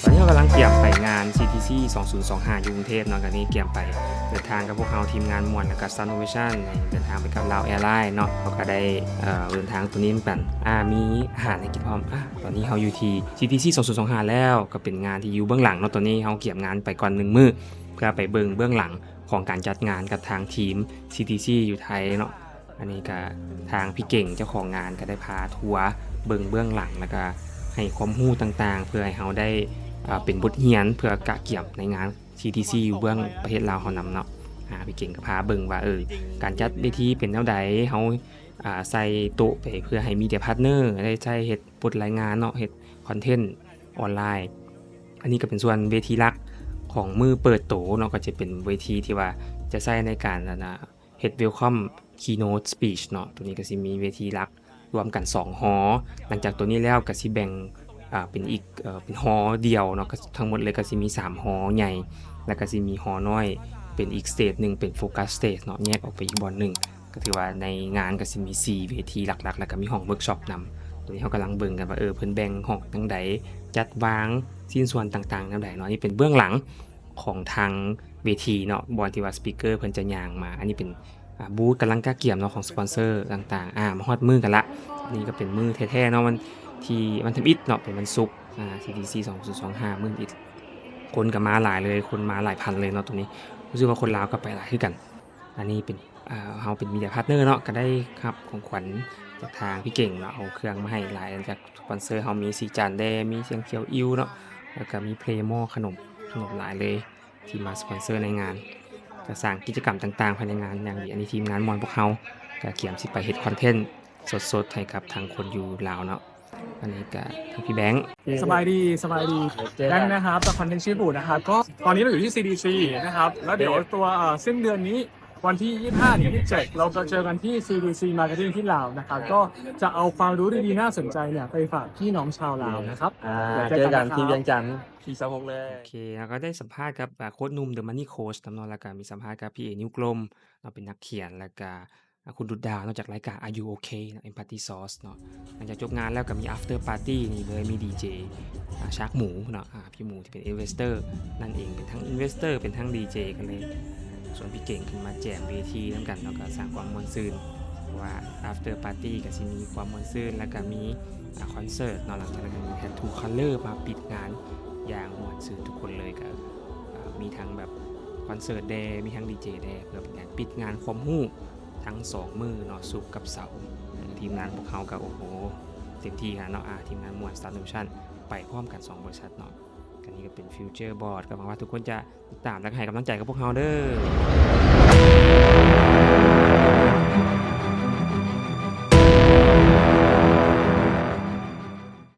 ຕອນນີ້ເຮົາກຳລັງກຽມໄປງານ ຊີທີຊີ ສອງພັນຊາວຫ້າ ຢູ່ກຸງເທບເນາະ, ກໍນີ້ກຽມໄປເດີນທາງກັບພວກເຮົາ ທີມງານມ່ວນ ແລ້ວກໍ Sound Innovation ໃນເດີນທາງໄປກັບລາວແອລາຍເນາະ. ເຮົາກໍໄດ້ ເອີ ເດີນທາງຕົວນີ້ນຳກັນ. ອາ ມີອາຫານໃຫ້ກິນພ້ອມ. ອາ ຕອນນີ້ເຮົາຢູ່ທີ່ ຊີທີຊີ ສອງພັນຊາວຫ້າ ແລ້ວ, ກໍເປັນງານທີ່ຢູ່ເບື້ອງຫຼັງເນາະ. ຕອນນີ້ເຮົາກຽມງານໄປກ່ອນໜຶ່ງມື້ ເພື່ອໄປເບິ່ງເບື້ອງຫຼັງຂອງການຈັດງານກັບທາງທີມ ຊີທີຊີ ຢູ່ໄທເນາະ. ອັນນີ້ກະທາງພີ່ເກັ່ງເຈົ້າຂອງງານກະໄດ້ພາທົວເບິ່ງເບື້ອງຫຼັງ ແລ້ວກະໃຫ້ຄວາມຮູ້ຕ່າງໆ ເພື່ອໃຫ້ເຮົາໄດ້ ເອີ ເປັນບົດຮຽນເພື່ອກະກຽມໃນງານ ຊີທີຊີ ຢູ່ເບື້ອງປະເທດລາວເຮົານຳເນາະ. ອາ ພີ່ເກັ່ງກະພາເບິ່ງວ່າ ເອີ ການຈັດເວທີເປັນແນວໃດ, ເຮົາ ອາ ໃສ່ໂຕະໄປເພື່ອໃຫ້ມີແຕ່ພາດເນີໄດ້ໃຊ້ເຮັດບົດລາຍງານເນາະ, ເຮັດຄອນເທັນອອນລາຍ. ອັນນີ້ກະເປັນສ່ວນເວທີຫຼັກຂອງມື້ເປີດໂຕເນາະ, ກະຈະເປັນເວທີທີ່ວ່າຈະໃຊ້ໃນການ ອັນນະ ເຮັດ welcome keynote speech ເນາະ. ໂຕນີ້ກະຊິມີເວທີຫຼັກລວມກັນສອງຫໍ, ຫຼັງຈາກໂຕນີ້ແລ້ວກະຊິແບ່ງ ອາ ເປັນອີກ ເອີ ເປັນຫໍດຽວເນາະ, ກະທັງໝົດເລີຍກະຊິມີສາມຫໍໃຫຍ່ ແລ້ວກະຊິມີຫໍນ້ອຍເປັນອີກ stage ໜຶ່ງ ເປັນ focus stage ເນາະ, ແຍກອອກໄປອີກບ່ອນໜຶ່ງ. ກະຖືວ່າໃນງານກະຊິມີສີ່ເວທີຫຼັກໆ ແລ້ວກະມີຫ້ອງ workshop ນຳ. ໂຕນີ້ເຮົາກຳລັງເບິ່ງກັນວ່າ ເອີ ເພິ່ນແບ່ງຫ້ອງຈັ່ງໃດ, ຈັດວາງຊິ້ນສ່ວນຕ່າງໆແນວໃດເນາະ. ນີ້ເປັນເບື້ອງຫຼັງ ຂອງທາງເວທີເນາະ, ບ່ອນທີ່ວ່າ speaker ເພິ່ນຈະຍ່າງມາ. ອັນນີ້ເປັນ ອາ ບູດກຳລັງກະກຽມເນາະ ຂອງສະປອນເຊີຕ່າງໆ. ອາ ມາຮອດມື້ກັນລະ, ນີ້ກະເປັນມື້ແທ້ໆເນາະ, ວັນທີ ວັນທຳອິດເນາະ, ເປັນວັນສຸກ. ອາ ຊີທີຊີ ສອງພັນຊາວຫ້າ ມື້ທຳອິດ, ຄົນກະມາຫຼາຍເລີຍ, ຄົນມາຫຼາຍພັນເລີຍເນາະ. ໂຕນີ້ຮູ້ສຶກວ່າຄົນລາວກະໄປຫຼາຍຄືກັນ. ອັນນີ້ເປັນ ເອີ ເຮົາເປັນມີເດຍພາດເນີເນາະ, ກະໄດ້ຮັບຂອງຂວັນຈາກທາງພີ່ເກັ່ງເນາະ, ເອົາເຄື່ອງມາໃຫ້ຫຼາຍ ຈາກສະປອນເຊີເຮົາມີສີຈັນແດ່, ມີສຽງຂຽວອິ້ວເນາະ, ແລ້ວກະມີເພລມໍ ຂະໜົມ ຂະໜົມຫຼາຍເລີຍ ທີ່ມາສະປອນເຊີໃນງານ. ກະສ້າງກິດຈະກຳຕ່າງໆພາຍໃນງານຢ່າງດີ. ອັນນີ້ທີມງານມ່ວນພວກເຮົາກະກຽມຊິໄປເຮັດຄອນເທັນສົດໆໃຫ້ກັບທາງຄົນຢູ່ລາວເນາະ. ອັນນີ້ກະທາງພີ່ແບງ. ສະບາຍດີ ສະບາຍດີ ແບງນະຄັບ ຈາກຄອນເທັນຊີຟູດນະຄັບ. ກໍຕອນນີ້ເຮົາຢູ່ທີ່ ຊີທີຊີ ນະຄັບ ແລ້ວດຽວຕົວ ເອີ ສິ້ນເດືອນນີ້ ວັນທີ ຊາວຫ້າ ຫາ ຊາວເຈັດ ເຮົາຈະເຈີກັນທີ່ ຊີທີຊີ Marketing ທີ່ລາວນະຄັບ, ກໍຈະເອົາຄວາມຮູ້ດີໆ ໜ້າສົນໃຈເນຍ ໄປຝາກພີ່ນ້ອງຊາວລາວນະຄັບ. ອາ ເຈີກັນທີ່ວຽງຈັນ ທີ ຊາວຫົກ ເລີຍ. ໂອເຄ, ເຮົາກະໄດ້ສຳພາດກັບ ອາ ໂຄ້ດໜຸ່ມ The Money Coach ນຳເນາະ, ແລ້ວກະມີສຳພາດກັບພີ່ເອ ນິ້ວກົມເນາະ, ເປັນນັກຂຽນ, ແລ້ວກະ ອາ ຄຸນດຸດດາວເນາະ ຈາກລາຍການ Are You OK ເນາະ Empathy Sauce ເນາະ. ຫຼັງຈາກຈົບງານແລ້ວກະມີ after party ນີ້ເລີຍ, ມີດີເຈ ອາ ຊາກໝູເນາະ, ອາ ພີ່ໝູທີ່ເປັນ investor ນັ້ນເອງ, ເປັນທັງ investor ເປັນທັງດີເຈ ກະເລີຍຊວນພີ່ເກັ່ງຂຶ້ນມາແຈມເວທີນຳກັນເນາະ, ກະສ້າງຄວາມມ່ວນຊື່ນ. ເພາະວ່າ after party ກະຊິມີຄວາມມ່ວນຊື່ນ ແລ້ວກະມີ ອາ ຄອນເສີດເນາະ. ຫຼັງຈາກນັ້ນກະມີ Tattoo Color ມາປິດງານຢ່າງມ່ວນຊື່ນທຸກຄົນເລີຍ, ກະ ອາ ມີທັງແບບຄອນເສີດແດ່ ມີທັງດີເຈແດ່ ເພື່ອເປັນການປິດງານຄວາມຮູ້ທັງສອງມື້ເນາະ, ສຸກກັບເສົາ. ທີມງານພວກເຮົາກະ ໂອ້ໂຫ ເຕັມທີ່ຂະໜາດເນາະ. ອາ ທີມງານມ່ວນ Sound Innovation ໄປພ້ອມກັນສອງບໍລິສັດເນາະ. ກະນີ້ກະເປັນ Future Board ກະຫວັງວ່າທຸກຄົນຈະຕິດຕາມ ແລະ ໃຫ້ກຳລັງໃຈກັບພວກເຮົາເດີ.